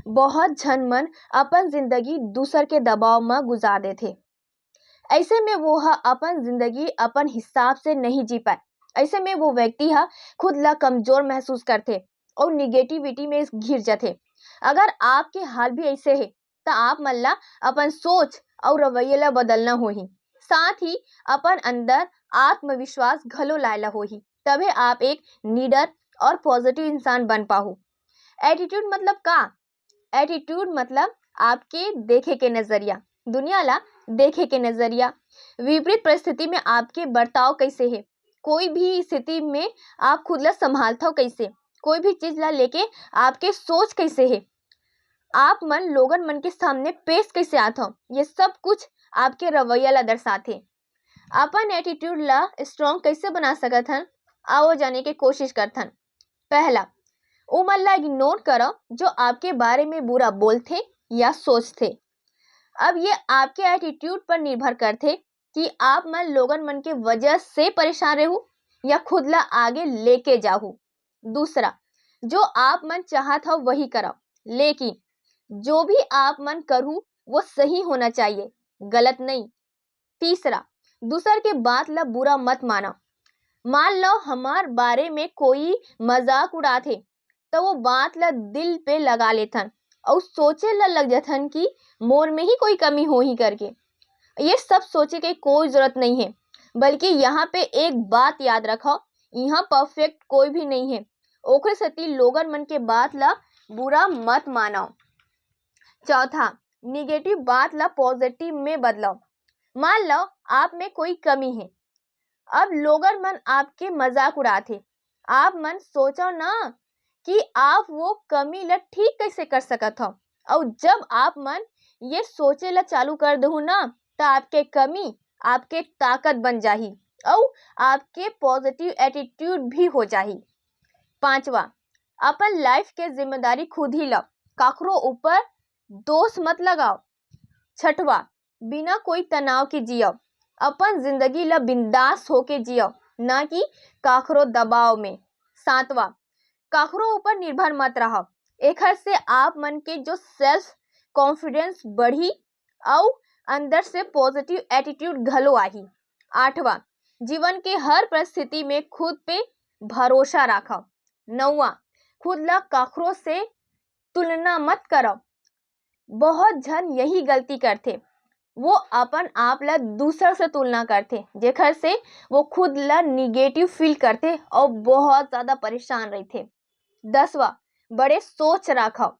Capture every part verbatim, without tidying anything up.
बहुत झन मन अपन जिंदगी दूसर के दबाव म गुजार देथे। ऐसे में वो ह अपन जिंदगी अपन हिसाब से नहीं जी पाए। ऐसे में वो व्यक्ति ह खुद ला कमजोर महसूस करथे और निगेटिविटी में घिर जथे। अगर आपके हाल भी ऐसे हे, त आप मन ला अपन सोच और रवैया ला बदलना होही। साथ ही अपन अंदर आत्मविश्वास घलो लाए ला होही, तभे आप एक निडर और पॉजिटिव इंसान बन पाहू। एटीट्यूड मतलब का? एटीट्यूड मतलब आपके देखे के नजरिया, दुनिया ला देखे के नजरिया। विपरीत परिस्थिति में आपके बर्ताव कैसे हे, कोई भी स्थिति में आप खुद ला संभालथव कैसे, कोई भी चीज ला लेके आपके सोच कैसे हे, आप मन लोगन मन के सामने पेश कैसे आथव, ये सब कुछ आपके रवैया ला दर्शाथे। अपन एटीट्यूड ला स्ट्रॉन्ग कैसे बना सकत हन, आओ जाने के कोशिश करथन। पहला, उमन ला इग्नोर करव जो आपके बारे में बुरा बोलथे या सोचथे। अब ये आपके एटीट्यूड पर निर्भर करथे कि आप मन लोगन मन के वजह से परेशान रहू या खुद ला आगे लेके जाहू। दूसरा, जो आप मन चाहत हव वही करव, लेकिन जो भी आप मन करहू वो सही होना चाहिए, गलत नहीं। तीसरा, दूसर के बात ला बुरा मत मानव। मान लो हमार बारे में कोई मजाक उड़ाथे, त वो बात ला दिल पे लगा लेथन और सोचे ला लग जाथन कि मोर में ही कोई कमी होही करके। ये सब सोचे के कोई जरूरत नहीं है, बल्कि यहाँ पे एक बात याद रखो, यहाँ परफेक्ट कोई भी नहीं है। ओखरे सेती लोगन मन के बात ला बुरा मत मानव। चौथा, निगेटिव बात ला पॉजिटिव में बदलव। मान लो आप में कोई कमी है, अब लोगन मन आपके मजाक उड़ाथे, आप मन सोचो ना कि आप वो कमी ला ठीक कैसे कर सकत हो। और जब आप मन ये सोचे ला चालू कर देहू ना, त आपके कमी आपके ताकत बन जाही और आपके पॉजिटिव एटीट्यूड भी हो जाही। पांचवा, अपन लाइफ के जिम्मेदारी खुद ही लो, काकरो ऊपर दोष मत लगाओ। छठवा, बिना कोई तनाव के जियो, अपन जिंदगी ला बिंदास होके जियो, ना कि काकरो दबाव में। सातवां, काकरो ऊपर निर्भर मत रहो, एखर से आप मन के जो सेल्फ कॉन्फिडेंस बढ़ी अउ अंदर से पॉजिटिव एटीट्यूड घलो आही। आठवां, जीवन के हर परिस्थिति में खुद पे भरोसा रखो। नौवां, खुद ला काकरो से तुलना मत करो। बहुत झन यही गलती करथे, वो अपन आप ला दूसर से तुलना करथे, जेखर से वो खुद ला निगेटिव फील करथे और बहुत ज्यादा परेशान रहथे। दसवां, बड़े सोच रखव।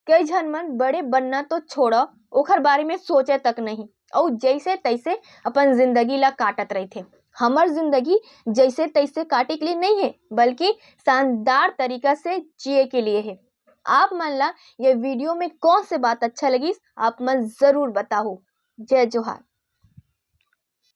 कई झन मन बड़े बनना तो छोड़ो, ओखर बारे में सोचे तक नहीं, और जैसे तैसे अपन जिंदगी ला काटत रहथे। हमर जिंदगी जैसे तैसे काटे के लिए नहीं है, बल्कि शानदार तरीका से जिए के लिए है। आप मन ला ये वीडियो में कौन से बात अच्छा लगिस, आप मन जरूर बताहू। जय जोहार।